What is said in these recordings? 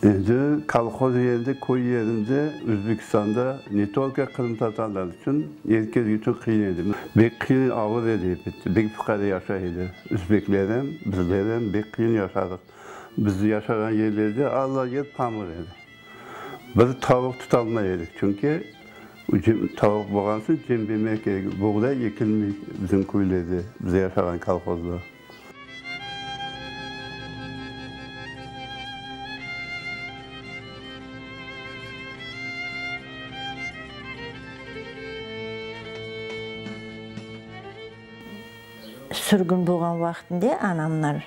Endi kolhoz yerinde, köy yerinde, Özbekistanda ne tolko qırımtatarlar içün, er kes içün qıyın edi. Bek qıyın, ağır edi episi, bek fuqare yaşay edi. Özbekler em, bizler em bek qıyın yaşadıq. Biz yaşağan yerlerde alla yer pamıq edi. Bir tavuq tutalmay edik, çünki tavuq bolğan soñ cem bermek kerek, buğday ekilmey bizim köylerde, biz yaşağan kolhozda. Sürgün bolğan vaqtında anamlar,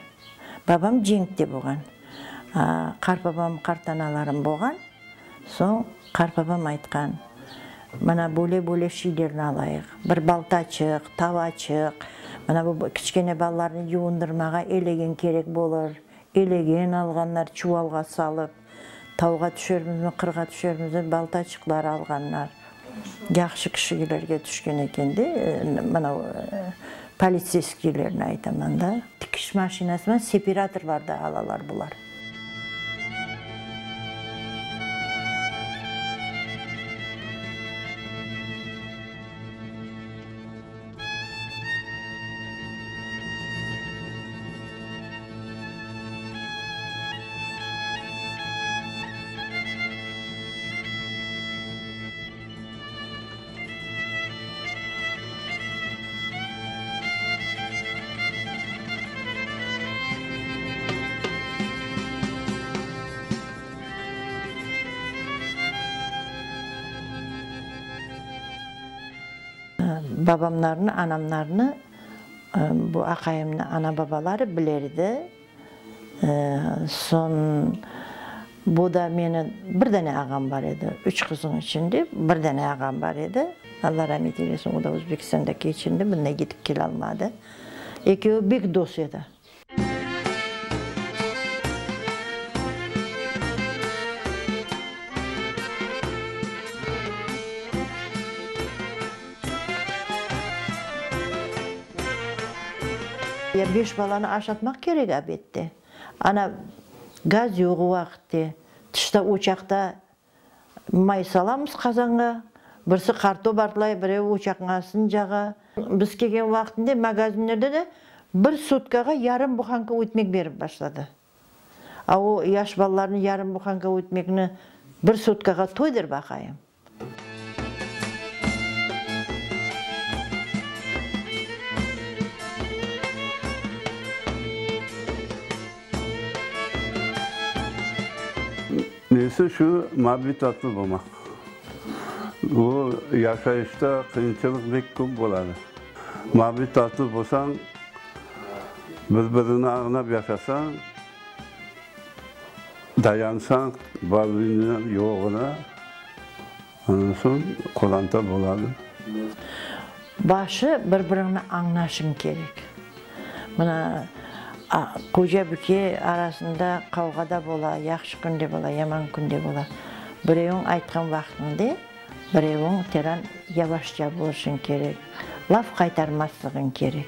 babam cenkte bolğan, qartbabam, qartanalarım bolğan, soñ qartbabam aytqan, Mına böyle-böyle şeylerni alayıq, bir baltaçıq, tavaçıq, mına bu kiçkene balalarnı yuvundırmağa elegen kerek bolır, elegen alğanlar çuvalğa salıp, tavğa tüşermizmi, qırğa tüşermizmi, baltaçıqlar alğanlar. Yahşı kişilerge tüşken eken de, mına politseyskiylerni aytaman da. Tikiş maşinasıman separatorlar da alalar bular. Babamlarnı, anamlarnı, bu aqayımnı ana-babaları biler edi. Soñ bu da meni, bir dane ağam bar edi, üç qızıñ içinde bir dane ağam bar edi, Alla ramet eylesin, o da Özbekistanda keçindi, mında yetip kelalmadı. Ekevi bek dost edi. Ya beş balanı aşatmaq kerek abette. Ana, gaz yoq o vaqıtte. Tışta ocaqta may salamız qazanğa. Birisi qartop artlay, birevi ocaqnıñ astını cağa. Biz kelgen vaqtında magazinlerde de bir sutkağa yarım buhanka ötmek berip başladı. A o yaş balalarnı yarım buhanka ötmekni bir sutkağa toydır baqayım. Nesi şu, mabbi tatlı bolmaq. Bu yaşayışta qıyınçılıq bek köp boladı. Mabbi tatlı bolsañ, bir-birini añlap yaşasañ, Dayansañ barlığına, yoğuna, ondan soñ qoranta boladı. Başı bir-biriñni añlaşıñ kerek. Mına, qoca-bike arasında qavğa da bola, yahşı kün de bola, yaman kün de bola. Bireviñ aytqan vaqtıñda, bireviñ teran yavaşça boluşıñ kerek, laf qaytarmaslıgıñ kerek.